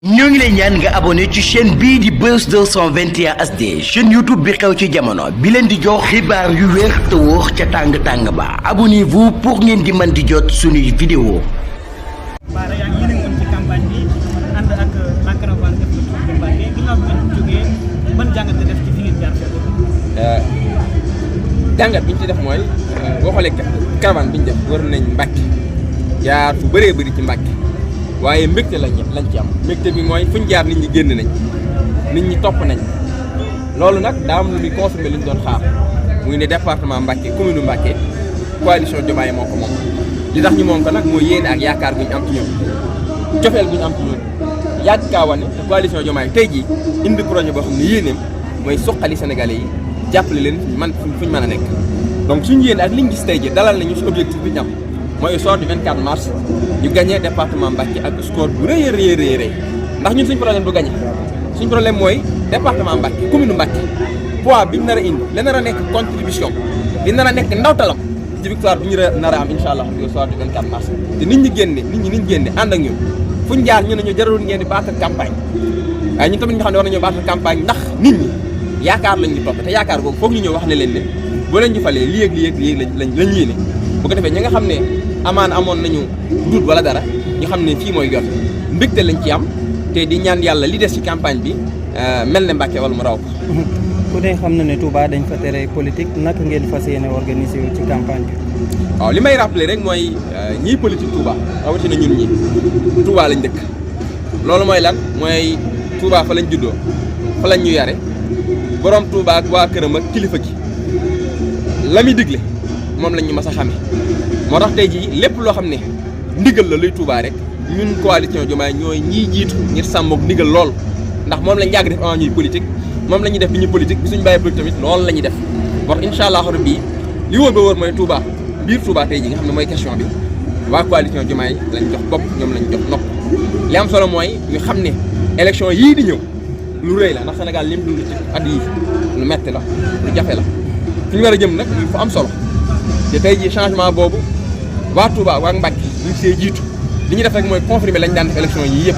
ñoo ngi lay ñaan nga abonné ci chaîne bii di Buzz 221 HD chaîne YouTube bi xew ci jamono bi leen di jox xibaar yu wér te wóor ca tàng-tàng ba abonnez-vous pour ngeen di mën di jot suñuy vidéo. Bara yaa ngi yéen ci campagne bi ànd ak la caravane def le tour de Mbacké ginnaaw bi ngeen jógee ban jàngat nga def ci fi ngeen jaar fekk. jàngat bi ñu ci def mooy boo xoolee caravane bi ñu def war nañ Mbacké jaar fu bëree bëri ci Mbacké waaye mbégte lañ ci am mbégte bi mooy fuñ jaar nit ñi génn nañ nit ñi topp nañ loolu nag daa am lu muy confirmer li ñu doon xaar muy ne département Mbacké commune Mbacké coalition Diomaye moo ko moom li tax ñu moom ko nag mooy yéene ak yaakaar gu ñu am ci ñoom cofeel gu ñu am ci ñoom yàgg kaa wane te coalition Diomaye tey jii indi projet boo xam ne yéeneem mooy suqali sénégalais yi jàppale leen fuñ mën a nekk donc suñu yéene ak liñ gis tey jii dalal nañu si objectif bi ñu am mooy au soir du 24 mars ñu gagné département Mbacké ak score bu rëy a rëy ndax ñun suñu problème du gagné suñu problème mooy département Mbacké commune Mbacké poids bi ñu nar a indi la nar a nekk contribution di nar a nekk ndawtalam ci victoire bi ñu nar a am incha allah au soir du 24 mars te nit ñi génne ànd ak ñun fuñ jaar ñu ne ñu jarul ngeen di battre campagne waaye ñun tamit ñu xam ne war nañoo battre campagne ndax nit ñi yaakaar lañ ñu topp te yaakaar googu foog ñu ñëw wax ne leen ne boo leen ñu falee lii ak lii lañ yéene bu ko defee ñi nga xam ne amoon nañu duut wala dara ñu xam ne fii mooy yoon mbégte lañ ci am te di ñaan yàlla li des ci campagne bi mel ne Mbacké wala mu raw ko. ku ne xam na ne Touba dañ fa tere politique naka ngeen fas yéene organiser wu ci campagne bi. waaw li may rappeler rek mooy ñiy politique Touba rawatina ñun ñi Touba lañ dëkk loolu mooy lan mooy Touba fa lañ juddoo fa lañ ñu yare borom Touba ak waa këram ak kilifa gi la muy digle moom lañ ñu mas a xame moo tax tey jii lépp loo xam ne ndigal la luy Touba rek ñun coalition Diomaye ñooy ñiy jiitu ngir sàmmoog ndigal lool ndax moom lañ yàgg def avant ñuy politique moom la ñuy def bi ñu politique bi suñu bàyyi politique tamit loolu la ñuy def moo tax incha allah rabbi li wóor ba wóor mooy Touba biir Touba tey jii nga xam ne mooy question bi waa coalition Diomaye lañ jox bopp ñoom lañ jox nopp li am solo mooy ñu xam ne élection yii di ñëw lu rëy la ndax Sénégal lim dund ci at yii lu metti la lu jafe la fi ñu war a jëm nag muy fa am solo te tey jii changement boobu waa Touba waa Mbacké ñu see jiitu li ñu def rek mooy confirmer lañ daan def élection yii yëpp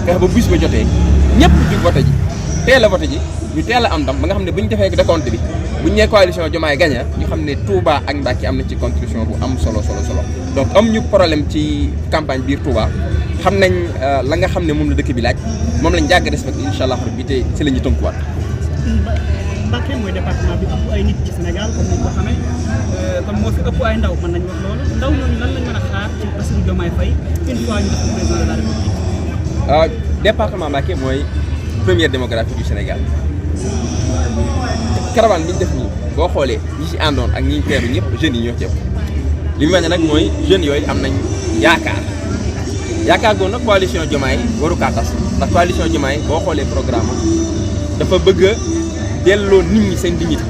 fexe ba bis ba jotee ñëpp jug voté ji teel a voté ji ñu teel a am ndam ba nga xam ne bu ñu defee décompte bi bu ñu nee coalition Diomaye gagné ñu xam ne Touba ak Mbacké am na ci contribution bu am solo donc am ñu problème ci campagne biir Touba xam nañ la nga xam ne moom la dëkk bi laaj moom lañ jàgg respecté incha allah rabbi te si la ñuy tënkuwaat. Mbacké mooy département bi ëpp ay nit ci Sénégal comme ni ko xamee kon moo fi ëpp ay ndaw mën nañu wax loolu ndaw ñooñu lan lañ mën a xaar ci Bassirou Diomaye Faye une fois ñu def ko président de la République. département Mbacké mooy première démographie du Sénégal caravane bi ñu def nii boo xoolee ñi ci àndoon ak ñi teeru ñëpp jeunes yi ñoo ci ëpp li mu mel ne nag mooy jeunes yooyu am nañ yaakaar googu nag coalition Diomaye waru kaa tas ndax coalition Diomaye boo xoolee programme dafa bëgg a delloo nit ñi seen dignité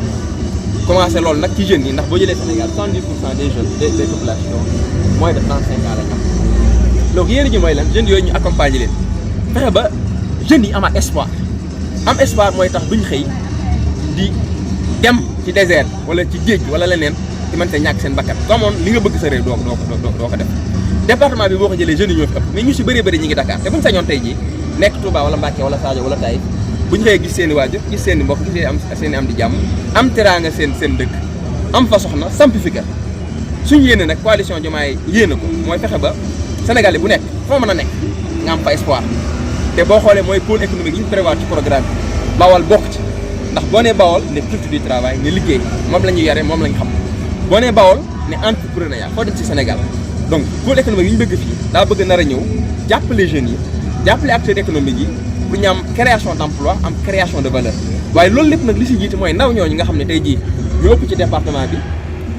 commencé loolu nag ci jeunes yi ndax boo jëlee Sénégal 70% des jeunes des populations moins de 35 ans lañ am donc yéen ji mooy lan jeunes yooyu ñu accompagner leen fexe ba jeunes yi amaat espoir am espoir mooy tax duñ xëy di dem ci désert wala ci géej wala leneen ci mën te ñàkk seen bakkan ko amoon li nga bëgg sa réew doo ko def département bi boo ko jëlee jeunes yi ñoo fi ëpp mais ñu si bëree bëri ñi ngi Dakar te buñ sañoon tey jii nekk Touba wala Mbacké wala Sadio wala Taïf bu ñu xëyee gis seen i waajur gis seen i mbokk gis seen i am di jàmm am teraanga seen dëkk am fa soxna sampi fi kër suñu yéene nag coalition Diomaye yéene ko mooy fexe ba Sénégalais bu nekk foo mën a nekk nga am fa espoir te boo xoolee mooy pôle économique yi ñu prévoir ci programme bi Bawol bokk ci ndax boo nee Bawol ne culture du travail ne liggéey moom la ñu yare moom la ñu xam boo nee Bawol ne entrepreneuriat foo dem ci Sénégal donc pôle économique yi ñu bëgg fii daa bëgg nar a ñëw jàppale jeunes yi jàppale acteurs économiques yi pour ñu am création d'emploi am création de valeur waaye loolu lépp nag li si jiitu mooy ndaw ñooñu nga xam ne tey jii ñu ëpp ci département bi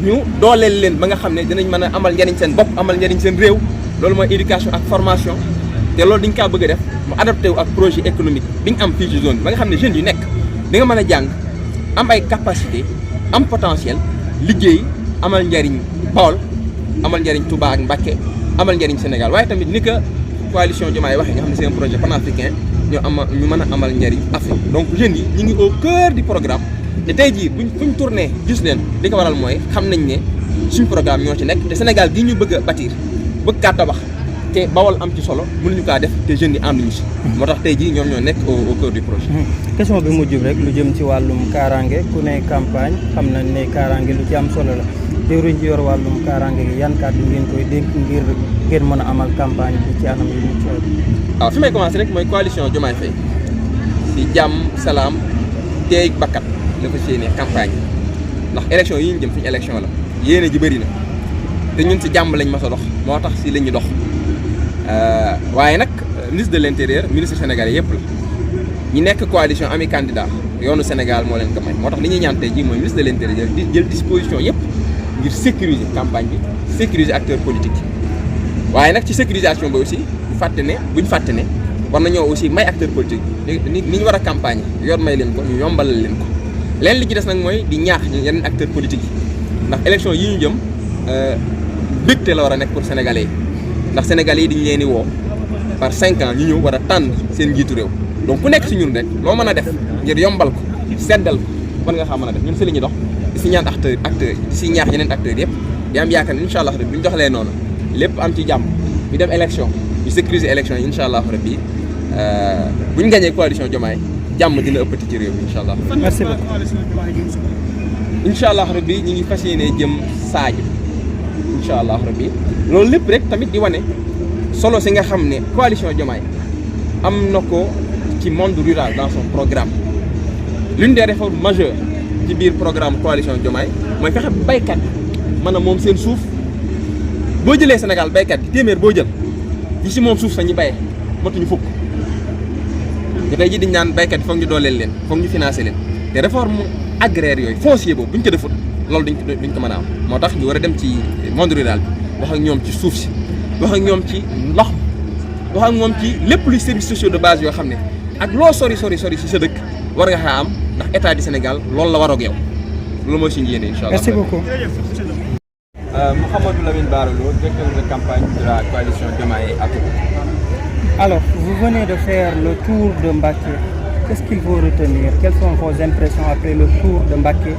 ñu dooleel leen ba nga xam ne dinañ mën a amal njariñ seen bopp amal njariñ seen réew loolu mooy éducation ak formation te loolu dañ kaa bëgg a def mu adapté wu ak projet économique bi ñu am fii ci zone bi ba nga xam ne jeunes yu nekk di nga mën a jàng am ay capacité am potentiel liggéey amal njariñ Bawol amal njariñ Touba ak Mbacké amal njariñ Sénégal waaye tamit ni que coalition Diomaye waxee nga xam ne c'est un projet panafricain ñu mën a amal njariñ Afrique donc jeunes yi ñu ngi au cœur du programme te tey jii fuñ tourné gis leen li ko waral mooy xam nañ ne suñ programme ñoo ci nekk te Sénégal gi ñu bëgg a bâtir bëgg kaa tabax te Bawol am ci solo mënuñu kaa def te jeunes yi ànduñu si. moo tax tey jii ñoom ñoo nekk au cœur du projet. question bi mujj rek lu jëm ci wàllum kaaraange ku ne campagne xam nañ ne kaaraange lu ci am solo la jëwriñ ci yor wàllum kaaraange gi yan kàddu ngeen koy dénk ngir ngeen mën a amal campagne bi ci anam yu mucc ayib. waaw fi may commencé rek mooy coalition Diomaye Faye si jàmm salaam teey bakkat la ko séenee campagne ndax élection yi ñu jëm suñu élection la yéene ji bëri na te ñun si jàmm lañ mas a dox moo tax si la ñuy dox waaye nag ministre de l'intérieur ministre sénégalais yëpp la ñi nekk coalition ami candidat yoonu Sénégal moo leen ko may moo tax li ñuy ñaan tey jii mooy ministre de l'intérieur di jël disposition yëpp ngir sécuriser campagne bi sécuriser acteurs politiques yi waaye nag ci sécurisation bi aussi buñ fàtte ne war nañoo aussi may acteurs politiques ni ñu war a campagne yoon may leen ko ñu yombalal leen ko leen li ci des nag mooy di ñaax yeneen acteurs politiques yi ndax élection yi ñu jëm bégte la war a nekk pour sénégalais yi ndax sénégalais yi dañu leen di woo par 5 ans ñu ñëw war a tànn seen njiitu réew donc ku nekk si ñun rek loo mën a def ngir yombal ko seddal ko war nga xam mën a def ñun si la ñuy dox di si ñaan acteurs si ñaax yeneen acteurs yëpp di am yaakaar ne incha allah rek bu ñu doxalee noonu lépp am ci jàmm ñu dem élection ñu sécuriser élection yi incha allah rabbi bu ñu gañee coalition Diomaye jàmm dina ëppati ci réew mi incha allah. merci beaucoup incha allah rabbi ñu ngi fas yéenee jëm Sadio incha allah rabbi loolu lépp rek tamit di wane solo si nga xam ne coalition Diomaye am na ko ci monde rural dans son programme l'une des réformes majeures ci biir programme coalition Diomaye mooy fexe baykat mën a moom seen suuf boo jëlee Sénégal baykat yi téeméer boo jël yi si moom suuf sa ñi bayee matuñu fukk te tey ji diñ naan baykat yi foog ñu dooleel leen foog ñu financer leen te réforme agraire yooyu foncier boobu bu ñu ko defut loolu duñ ko mën a am moo tax ñu war a dem ci monde rural bi wax ak ñoom ci suuf si wax ak ñoom ci ndox wax ak ñoom ci lépp luy services sociaux de base yoo xam ne ak loo sori si sa dëkk war nga xaa am ndax état du Sénégal loolu la waroog yow loolu mooy suñu yéene incha allah. merci beaucoup. Mouhamadou Lamine Bara Lo, directeur de campagne de la coalition Diomaye à Touba. Alors, vous venez de faire le tour de Mbacké. Qu'est-ce qu'il faut retenir? Quelles sont vos impressions après le tour de Mbacké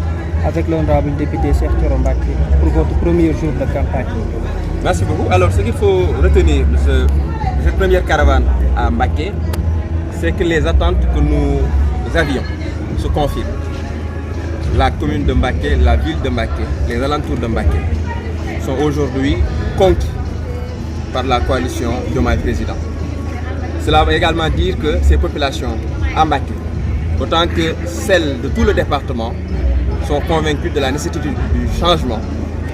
avec l'honorable député Cheikh Thioro Mbacké pour votre premier jour de campagne? Merci beaucoup. Alors, ce qu'il faut retenir de cette première caravane à Mbacké, c'est que les attentes que nous avions se confirment. La commune de Mbacké, la ville de Mbacké, les alentours de Mbacké sont aujourd'hui conquis par la coalition Diomaye Président. Cela veut également dire que ces populations à Mbacké, autant que celles de tout le département, sont convaincues de la nécessité du changement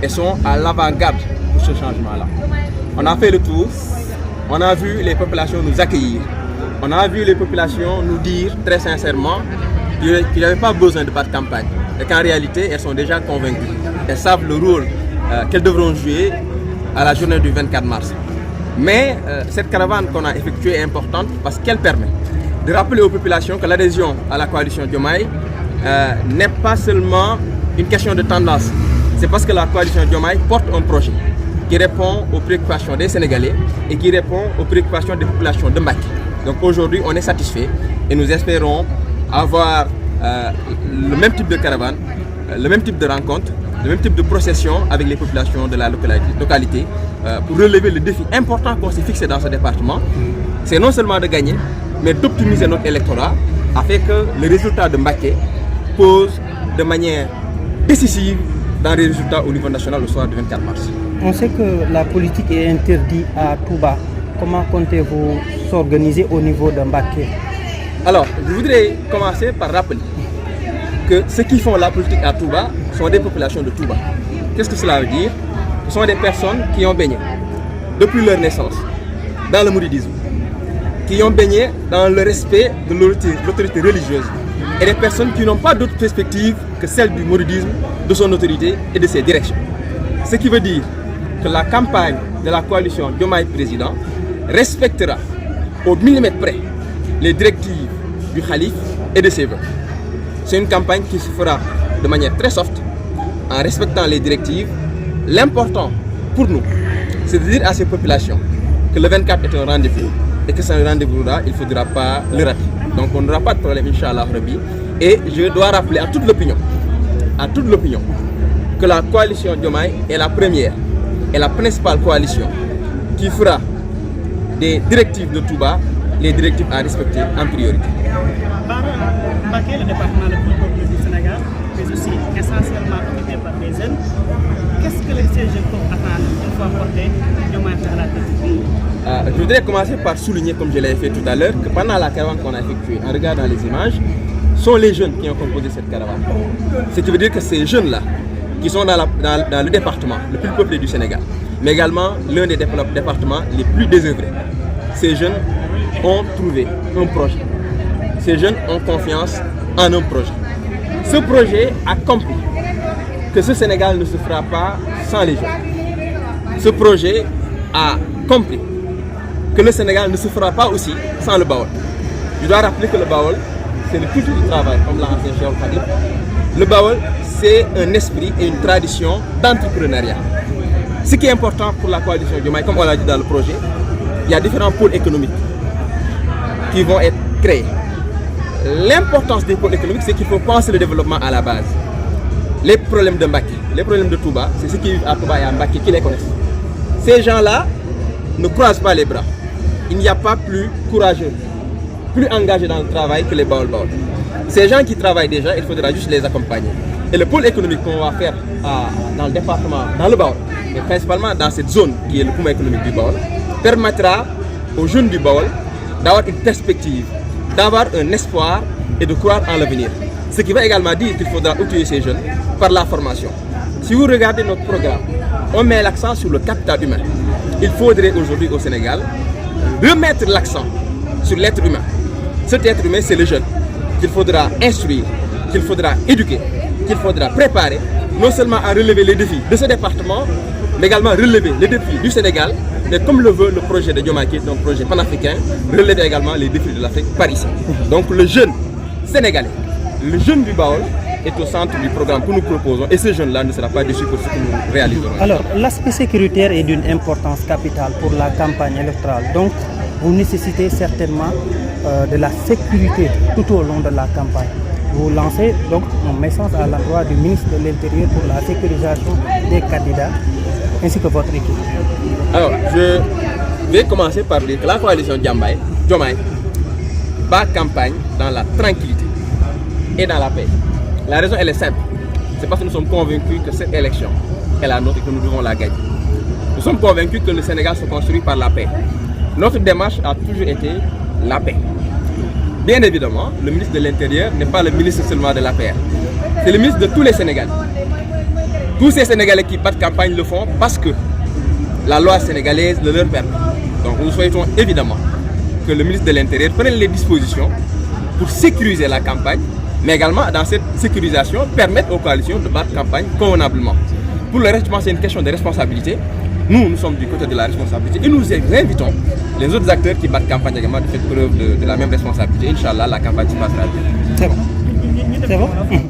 et sont à l'avant-garde pour ce changement-là. On a fait le tour, on a vu les populations nous accueillir, on a vu les populations nous dire très sincèrement qu'il n'y avait pas besoin de battre campagne et qu'en réalité elles sont déjà convaincues. Elles savent le rôle qu'elles devront jouer à la journée du 24 mars. Mais cette caravane qu'on a effectuée est importante parce qu'elle permet de rappeler aux populations que l'adhésion à la coalition Diomaye n'est pas seulement une question de tendance. C'est parce que la coalition Diomaye porte un projet qui répond aux préoccupations des Sénégalais et qui répond aux préoccupations des populations de Mbacké. Donc aujourd'hui, on est satisfait et nous espérons avoir le même type de caravane, le même type de rencontre, le même type de procession avec les populations de la localité pour relever le défi important qu'on s'est fixé dans ce département. C'est non seulement de gagner, mais d'optimiser notre électorat afin que le résultat de Mbacké pose de manière décisive dans les résultats au niveau national le soir du 24 mars. On sait que la politique est interdite à Touba. Comment comptez-vous s'organiser au niveau de Mbacké? Alors, je voudrais commencer par rappeler que ceux qui font la politique à Touba sont des populations de Touba. Qu'est-ce que cela veut dire? Ce sont des personnes qui ont baigné depuis leur naissance dans le mouridisme, qui ont baigné dans le respect de l'autorité religieuse et des personnes qui n'ont pas d'autre perspective que celle du mouridisme, de son autorité et de ses directions. Ce qui veut dire que la campagne de la coalition Diomaye Président respectera au millimètre près les directives du Khalife et de ses vœux. C'est une campagne qui se fera de manière très soft, en respectant les directives. L'important pour nous, c'est de dire à ces populations que le 24 est un rendez-vous et que ce rendez-vous-là, il ne faudra pas le rater. Donc on n'aura pas de problème, Inch'Allah Rabbi. Et je dois rappeler à toute l'opinion, que la coalition Diomaye est la première et la principale coalition qui fera des directives de Touba, les directives à respecter en priorité. Mbacké, le département le plus peuplé du Sénégal, mais aussi essentiellement occupé par des jeunes. Qu'est-ce que ces jeunes peuvent attendre une fois portés Diomaye Faye à la tête du pays? Je voudrais commencer par souligner, comme je l'ai fait tout à l'heure, que pendant la caravane qu'on a effectuée, en regardant les images, sont les jeunes qui ont composé cette caravane. Ce qui veut dire que ces jeunes-là, qui sont dans le département le plus peuplé du Sénégal, mais également l'un des départements les plus désœuvrés, ces jeunes ont trouvé un projet. Ces jeunes ont confiance en un projet. Ce projet a compris que ce Sénégal ne se fera pas sans les jeunes. Ce projet a compris que le Sénégal ne se fera pas aussi sans le Baol. Je dois rappeler que le Baol, c'est le culture du travail, comme l'a enseigné Cheikh Khadim. Le Baol, c'est un esprit et une tradition d'entrepreneuriat. Ce qui est important pour la coalition Diomaye, comme on l'a dit dans le projet, il y a différents pôles économiques qui vont être créés. L'importance des pôles économiques, c'est qu'il faut penser le développement à la base. Les problèmes de Mbacké, les problèmes de Touba, c'est ceux qui vivent à Touba et à Mbacké qui les connaissent. Ces gens-là ne croisent pas les bras. Il n'y a pas plus courageux, plus engagés dans le travail que les Baol-Baol. Ces gens qui travaillent déjà, il faudra juste les accompagner. Et le pôle économique qu'on va faire dans le département, dans le Baol, mais principalement dans cette zone qui est le poumon économique du Baol, permettra aux jeunes du Baol d'avoir une perspective, d'avoir un espoir et de croire en l'avenir. Ce qui va également dire qu'il faudra outiller ces jeunes par la formation. Si vous regardez notre programme, on met l'accent sur le capital humain. Il faudrait aujourd'hui au Sénégal remettre l'accent sur l'être humain. Cet être humain, c'est le jeune qu'il faudra instruire, qu'il faudra éduquer, qu'il faudra préparer, non seulement à relever les défis de ce département, mais également relever les défis du Sénégal, mais comme le veut le projet de Diomaye, donc projet panafricain, relever également les défis de l'Afrique par ici. Donc le jeune sénégalais, le jeune du Baol est au centre du programme que nous proposons et ce jeune-là ne sera pas déçu pour ce que nous réalisons. Alors, l'aspect sécuritaire est d'une importance capitale pour la campagne électorale. Donc, vous nécessitez certainement de la sécurité tout au long de la campagne. Vous lancez donc un message à l'endroit du ministre de l'Intérieur pour la sécurisation des candidats ainsi que votre équipe. Alors, je vais commencer par dire que la coalition Diomaye bat campagne dans la tranquillité et dans la paix. La raison, elle est simple. C'est parce que nous sommes convaincus que cette élection est la nôtre et que nous devons la gagner. Nous sommes convaincus que le Sénégal se construit par la paix. Notre démarche a toujours été la paix. Bien évidemment, le ministre de l'Intérieur n'est pas le ministre seulement de la paix. C'est le ministre de tous les Sénégalais. Tous ces Sénégalais qui battent campagne le font parce que la loi sénégalaise le leur permet. Donc nous souhaitons évidemment que le ministre de l'Intérieur prenne les dispositions pour sécuriser la campagne, mais également dans cette sécurisation, permettre aux coalitions de battre campagne convenablement. Pour le reste, je pense que c'est une question de responsabilité. Nous sommes du côté de la responsabilité et nous invitons les autres acteurs qui battent campagne également de faire preuve de la même responsabilité. Inch'Allah, la campagne se passera bien. C'est bon. C'est bon.